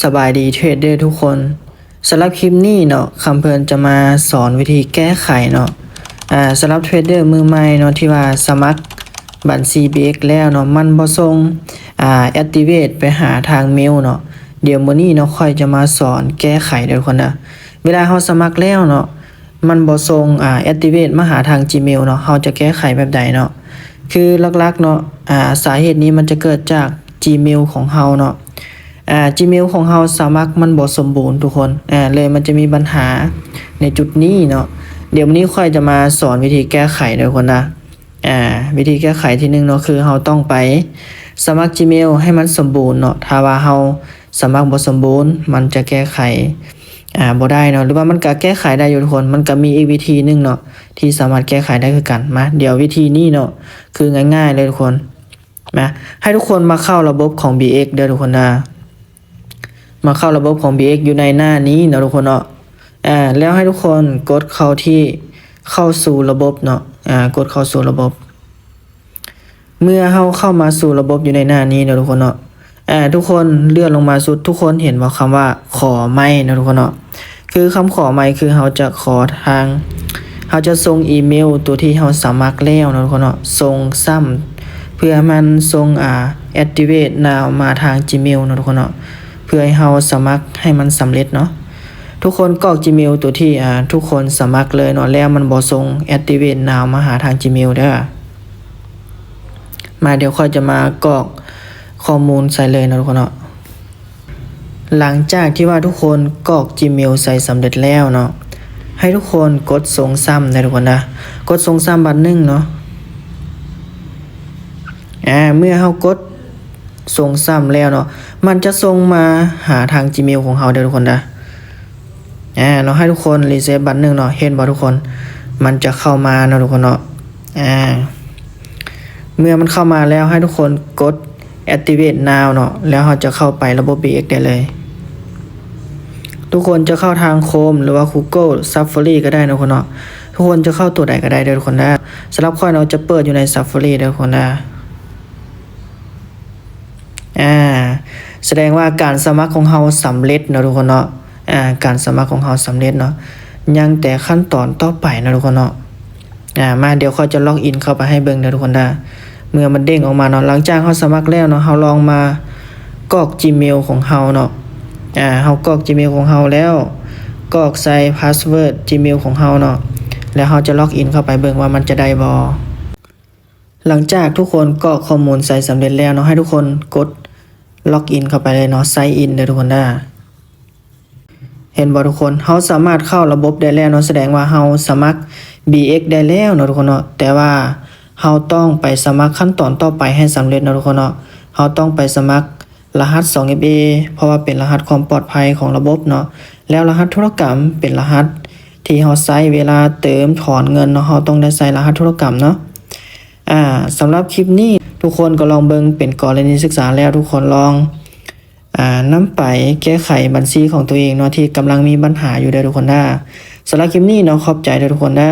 ສະບາຍດີເທຣດເດີທຸກຄົນ. ສຳລັບຄລິບນີ້ເນາະ ຄຳເພິ່ນຈະມາສອນວິທີແກ້ໄຂເນາະ ອາ ສຳລັບເທຣດເດີມືໃໝ່ເນາະ ທີ່ວ່າສະໝັກບັນຊີ ບີເອັກ ແລ້ວເນາະ ມັນບໍ່ສົ່ງ ອາ ແອັກຕິເວດໄປຫາທາງເມວເນາະ. ດຽວມື້ນີ້ເນາະ ຂ້ອຍຈະມາສອນແກ້ໄຂເດີທຸກຄົນເດີ. ເວລາເຮົາສະໝັກແລ້ວເນາະ ມັນບໍ່ສົ່ງ ອາ ແອັກຕິເວດມາຫາທາງ Gmail ເນາະ ເຮົາຈະແກ້ໄຂແບບໃດເນາະ? ຄືຫຼັກໆເນາະ ອາ ສາເຫດນີ້ມັນຈະເກີດຈາກ Gmail ຂອງເຮົາເນາະ ອາ Gmail ຂອງເຮົາສະໝັກມັນບໍ່ສົມບູນທຸກຄົນ ອາ ເລີຍມັນຈະມີບັນຫາໃນຈຸດນີ້ເນາະ. ດຽວມື້ນີ້ຂ້ອຍຈະມາສອນວິທີແກ້ໄຂເດີທຸກຄົນນະ. ອາ ວິທີແກ້ໄຂທີໜຶ່ງເນາະ ຄືເຮົາຕ້ອງໄປສະໝັກ Gmail ໃຫ້ມັນສົມບູນເນາະ. ຖ້າວ່າເຮົາສະໝັກບໍ່ສົມບູນ ມັນຈະແກ້ໄຂ ອາ ບໍ່ໄດ້ເນາະ ຫຼືວ່າມັນກະແກ້ໄຂໄດ້ຢູ່ທຸກຄົນ. ມັນກະມີອີກວິທີໜຶ່ງເນາະ ທີ່ສາມາດແກ້ໄຂໄດ້ຄືກັນ. ມາ ດຽວວິທີນີ້ເນາະ ຄືງ່າຍໆເລີຍທຸກຄົນ. ມາ ໃຫ້ທຸກຄົນມາເຂົ້າລະບົບຂອງ ບີເອັກ ເດີທຸກຄົນເດີ. ມາເຂົ້າລະບົບຂອງ ບີເອັກ ຢູ່ໃນໜ້ານີ້ເນາະທຸກຄົນເນາະ. ອາ ແລ້ວໃຫ້ທຸກຄົນກົດເຂົ້າທີ່ ເຂົ້າສູ່ລະບົບເນາະ ອາ ກົດເຂົ້າສູ່ລະບົບ. ເມື່ອເຮົາເຂົ້າມາສູ່ລະບົບຢູ່ໃນໜ້ານີ້ເນາະທຸກຄົນເນາະ ອາ ທຸກຄົນເລື່ອນລົງມາສຸດ ທຸກຄົນເຫັນບໍ່ຄຳວ່າຂໍໃໝ່ເນາະທຸກຄົນເນາະ? ຄືຄຳຂໍໃໝ່ ຄືເຮົາຈະຂໍທາງ ເຮົາຈະສົ່ງອີເມວຕົວທີ່ເຮົາສະໝັກແລ້ວເນາະທຸກຄົນເນາະ ສົ່ງຊ້ຳ ເພື່ອໃຫ້ມັນສົ່ງ ອາ activate now ມາທາງ Gmail ເນາະທຸກຄົນເນາະ ເພື່ອໃຫ້ເຮົາສະໝັກໃຫ້ມັນສຳເລັດເນາະ. ທຸກຄົນກອກ Gmail ຕົວທີ່ ອາ ທຸກຄົນສະໝັກເລີຍເນາະ ແລ້ວມັນບໍ່ສົ່ງ activate now ມາຫາທາງ Gmail ເດີ. ມາ ດຽວຂ້ອຍຈະມາກອກຂໍ້ມູນໃສ່ເລີຍເນາະທຸກຄົນເນາະ. ຫຼັງຈາກທີ່ວ່າທຸກຄົນກອກ Gmail ໃສ່ສຳເລັດແລ້ວເນາະ ໃຫ້ທຸກຄົນກົດສົ່ງຊ້ຳເດີທຸກຄົນເດີ. ກົດສົ່ງຊ້ຳບາດໜຶ່ງເນາະ. ອາ ເມື່ອເຮົາກົດສົ່ງຊ້ຳແລ້ວເນາະ ມັນຈະສົ່ງມາຫາທາງ Gmail ຂອງເຮົາເດີທຸກຄົນເດີ. ອາ ເນາະ ໃຫ້ທຸກຄົນ reset ບັດໜຶ່ງເນາະ ເຫັນບໍ່ທຸກຄົນ? ມັນຈະເຂົ້າມາເນາະທຸກຄົນເນາະ. ອາ ເມື່ອມັນເຂົ້າມາແລ້ວ ໃຫ້ທຸກຄົນກົດ activate now ເນາະ ແລ້ວເຮົາຈະເຂົ້າໄປລະບົບ ບີເອັກ ໄດ້ເລີຍ. ທຸກຄົນຈະເຂົ້າທາງ Chrome ຫຼືວ່າ Google Safari ກໍໄດ້ເນາະທຸກຄົນເນາະ. ທຸກຄົນຈະເຂົ້າຕົວໃດກໍໄດ້ເດີທຸກຄົນເດີ. ສຳລັບຂ້ອຍເນາະ ຈະເປີດຢູ່ໃນ Safari ເດີທຸກຄົນເດີ. ອາ ສະແດງວ່າການສະໝັກຂອງເຮົາສຳເລັດເນາະທຸກຄົນເນາະ. ອາ ການສະໝັກຂອງເຮົາສຳເລັດເນາະ ຍັງແຕ່ຂັ້ນຕອນຕໍ່ໄປເນາະທຸກຄົນເນາະ. ອາ ມາ ດຽວຂ້ອຍຈະ log in ເຂົ້າໄປໃຫ້ເບິ່ງເດີທຸກຄົນເດີ. ເມື່ອມັນເດ້ງອອກມາເນາະ ຫຼັງຈາກເຮົາສະໝັກແລ້ວເນາະ ເຮົາລອງມາກອກ Gmail ຂອງເຮົາເນາະ. ອາ ເຮົາກອກ Gmail ຂອງເຮົາແລ້ວ ກອກໃສ່ password Gmail ຂອງເຮົາເນາະ ແລ້ວເຮົາຈະ log in ເຂົ້າໄປເບິ່ງວ່າມັນຈະໄດ້ບໍ່. ຫຼັງຈາກທຸກຄົນກອກຂໍ້ມູນໃສ່ສຳເລັດແລ້ວເນາະ ໃຫ້ທຸກຄົນກົດ log in ເຂົ້າໄປເລີຍເນາະ sign in ເດີທຸກຄົນເດີ. ເຫັນບໍ່ທຸກຄົນ? ເຮົາສາມາດເຂົ້າລະບົບໄດ້ແລ້ວເນາະ ສະແດງວ່າເຮົາສະໝັກ ບີເອັກ ໄດ້ແລ້ວເນາະທຸກຄົນເນາະ. ແຕ່ວ່າເຮົາຕ້ອງໄປສະໝັກຂັ້ນຕອນຕໍ່ໄປໃຫ້ສຳເລັດເນາະທຸກຄົນເນາະ. ເຮົາຕ້ອງໄປສະໝັກລະຫັດ ສອງເອັຟເອ ເພາະວ່າເປັນລະຫັດຄວາມປອດໄພຂອງລະບົບເນາະ ແລ້ວລະຫັດທຸລະກຳເປັນລະຫັດທີ່ເຮົາໃຊ້ເວລາເຕີມຖອນເງິນເນາະ ເຮົາຕ້ອງໄດ້ໃສ່ລະຫັດທຸລະກຳເນາະ. ອາ ສຳລັບຄລິບນີ້ ທຸກຄົນກໍລອງເບິ່ງເປັນກໍລະນີສຶກສາ ແລ້ວທຸກຄົນລອງ ອາ ນຳໄປແກ້ໄຂບັນຊີຂອງຕົວເອງເນາະ ທີ່ກຳລັງມີບັນຫາຢູ່ເດີທຸກຄົນເດີ. ສຳລັບຄລິບນີ້ເນາະ ຂອບໃຈເດີທຸກຄົນເດີ.